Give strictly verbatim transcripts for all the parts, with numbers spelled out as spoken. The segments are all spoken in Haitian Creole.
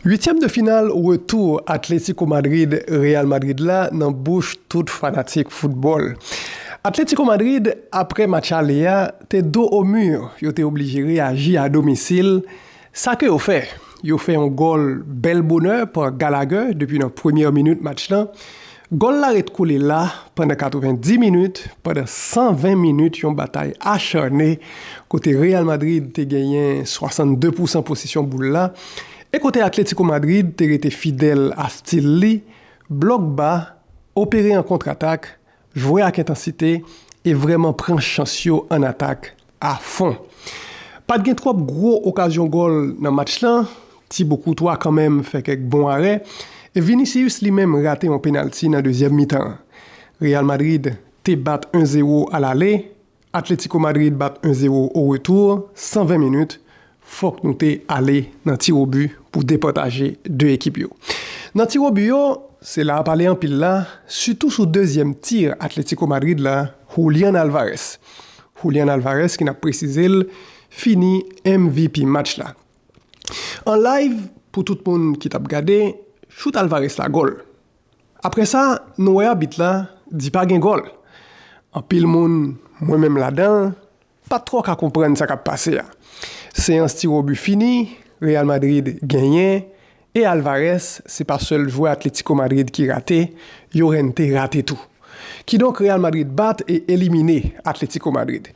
Uityèm de final retou Atlético Madrid Real Madrid la nan bouch tout fanatik foutbòl. Atlético Madrid, apre match ale a, te do o mi, yo te oblije reyaji a domisil. Sa ke yo fè, yo fè yon gòl bèl bonè pa Gallagher depi nan premyè minit match lan. Gòl la ret kole la pandan katrevenndis minit, pandan san ven minit yon batay acharne kote Real Madrid te genyen swasannde pousan posesyon boul la, e kote Atlético Madrid te rete fidèl a stil li, blòk ba, opere an kontratak, jwe ak entansite e vrèman pran chans yo an atak a fon. Pa t gen twòp gwo okazyon gòl nan match lan, Thibaut Courtois kanmenm fè kèk bon arè, e Vinicius li menm rate yon penalti nan dezyèm mitan an. Real Madrid te bat en zewo alale, Atlético Madrid bat en zewo o retou, san ven minit, fòk nou te ale nan tirobi pou depaje de ekip yo. Nan tirobi yo, se la a pale anpil la, sitou sou dezyèm ti Atlético Madrid la, Julian Alvarez. Julian Alvarez, ki n ap presize l, fini M V P match la. An live, pou tout moun ki t ap gade, chout Alvarez la gòl. Apre sa, nou wè abit la di pa gen gòl. Anpil moun, mwen menm ladan, pa t twò ka konprann sa k ap pase a. Seyans tirobi fini, Real Madrid genyen, e Alvarez se pa sèl jwè Atlético Madrid ki rate, Llorente rate tou. Kidonk, Real Madrid bat e elimine Atlético Madrid.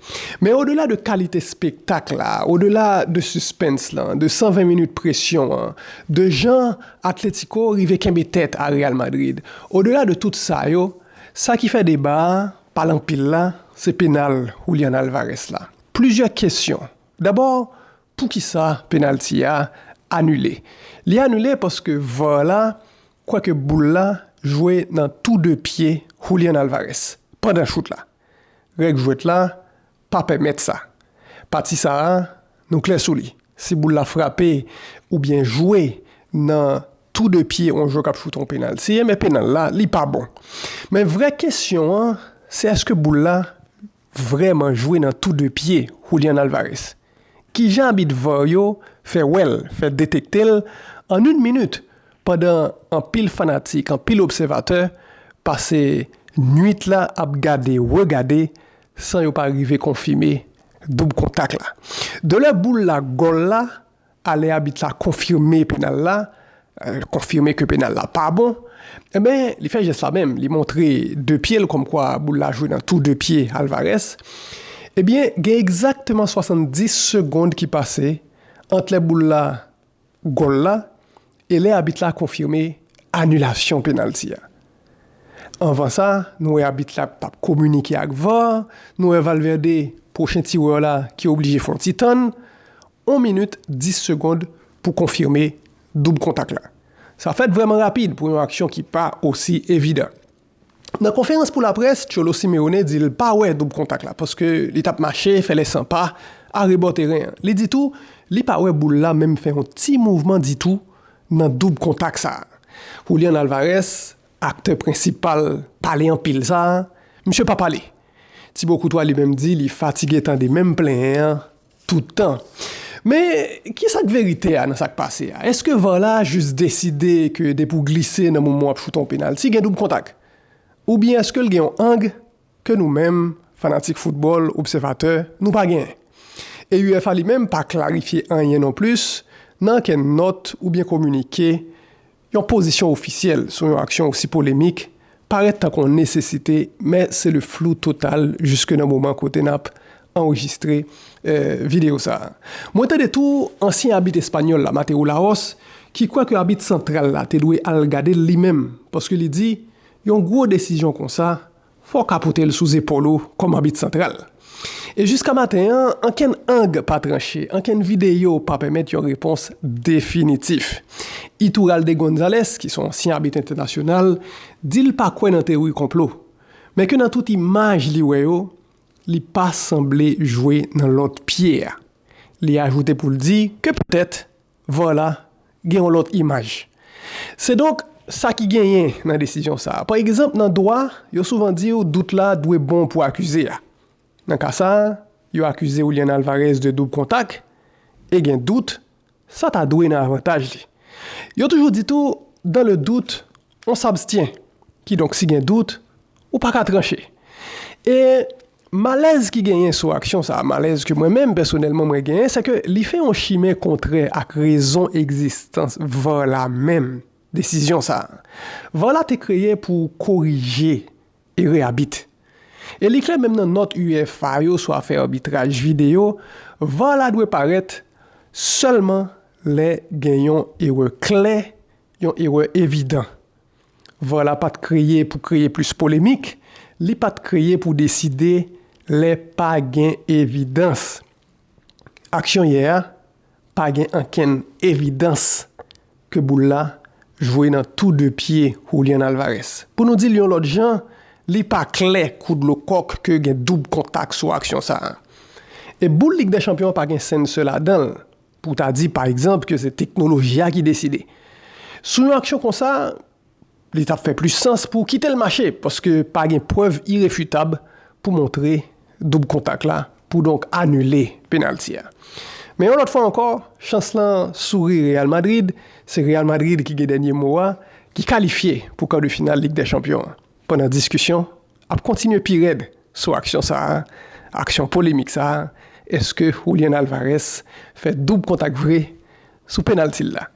Men odela de kalite spektak la, odela de sispens lan, de san ven minit presyon an, de jan Atlético rive kenbe tèt a Real Madrid, odela de tout sa yo, sa ki fè deba a pale anpil la, se penal Julian Alvarez la. Plizyè kesyon. Dabò, poukisa penalti a anile? Li anile paske var la kwè ke boul la jwe nan tou de pye Julian Alvarez pandan chout la. Règ jwèt la pa pèmèt sa. Pati sa a, nou klè sou li. Si boul la frape oubyen jwe nan tou de pye yon jwè k ap choute yon penalti, enben penal la, li pa bon. Men vrè kesyon an, se èske boul la vrèman jwe nan tou de pye Julian Alvarez? Kijan abit var yo fè wè l, fè detekte l an yon minit, pandan anpil fanatik, anpil obsèvatè pase nwit la ap gade, regade, san yo pa rive konfime doub kontak la. De lè boul la gòl la, alè abit la konfime penal la, euh, konfime ke penal la pa bon, enben, li fè jès la menm, li montre de pye l kòmkwa boul la jwe nan tou de pye Alvarez. Ebyen, gen egzakteman swasanndis segonn ki pase ant lè boul la gòl la e lè abit la konfime anilasyon penalti a. Anvan sa, nou wè abit la t ap kominike ak var, nou wè Valverde, pwochen tirè la, ki oblije fè yon ti tann, yon minit, dis segonn pou konfime doub kontak la. Sa fèt vrèman rapid pou yon aksyon ki pa osi evidan. Nan konferans pou laprès, Cholo Simeone di l pa wè doub kontak la, paske li t ap mache, fè lè san pa, arebò teren an. Li di tou, li pa wè boul la menm fè yon ti mouvman ditou nan doub kontak sa a. Julian Alvarez, aktè prensipal pale anpil sa a, misye pa pale. Thibaut Courtois li menm di li fatige tande menm plenyen an tout tan. Men, ki sa k verite a nan sa k pase a? Èske var la jis deside ke depi w glise nan moman w ap choute yon penalti, gen doub kontak? Oubyen èske l gen yon ang ke nou menm, fanatik foutbòl, obsèvatè, nou pa genyen? E UEFA li menm pa klarifye anyen non plis nan okenn nòt oubyen kominike yon pozisyon ofisyèl sou yon aksyon osi polemik parèt tankou yon nesesite, men se le flou total jiske nan moman kote n ap anrejistre, eh, videyo sa a. Mwen tande tou ansyen abit espanyòl la, Mateo Laos, ki kwè ke abit santral la te dwe al gade l li menm, paske li di, yon gwo desizyon konsa, fò w ka pote l sou zepòl ou kòm abit santral. E jiska maten an, ankenn ang pa tranche, ankenn videyo pa pèmèt yon repons definitif. Iturralde González, ki se yon ansyen abit entènasyonal, di l pa kwè nan teyori konplo, men ke nan tout imaj li wè yo, li pa sanble jwe nan lòt pye a. Li ajoute pou l di ke petèt var la gen yon lòt imaj. Se donk sa ki genyen nan desizyon sa a. Pa egzanp, nan dwa, yo souvan di w dout la dwe bon pou akize a. Nan ka sa a, yo akize Julian Alvarez de doub kontak, e gen dout, sa ta dwe nan avantaj li. Yo toujou di tou, dans le doute, on s'abstient. Kidonk, si gen dout, ou pa ka tranche. E malèz ki genyen sou aksyon sa a, malèz ke mwen menm pèsonèlman mwen genyen, se ke li fè yon chimen kontrè ak rezon egzistans var la menm, desizyon sa a. Var la te kreye pou korije erè abit. E li klè menm nan nòt UEFA yo sou afè abitraj videyo, var la dwe parèt sèlman lè gen yon erè klè, yon erè evidan. Var la pa t kreye pou kreye plis polemik, li pa t kreye pou deside lè pa gen evidans. Aksyon yè a pa gen ankenn evidans ke boul la jwe nan tou de pye Julian Alvarez. Pou nou di l yon lòt jan, li pa klè kou dlo kòk ke gen doub kontak sou aksyon sa a. E boul Lig dè Chanpyon an pa gen sensè ladan l pou ta di, pa egzanp, ke se teknoloji a ki deside. Sou yon aksyon konsa, li t ap fè plis sans pou kite l mache, paske pa gen prèv irefitab pou montre doub kontak la, pou donk anile penalti a. Men yon lòt fwa ankò, chans lan souri Real Madrid, se Real Madrid ki gen dènye mo a, ki kalifye pou kar de final Lig dè Chanpyon an. Pandan diskisyon ap kontinye pi rèd sou aksyon sa a, aksyon polemik sa a, èske Julian Alvarez fè doub kontak vre sou penalti l la?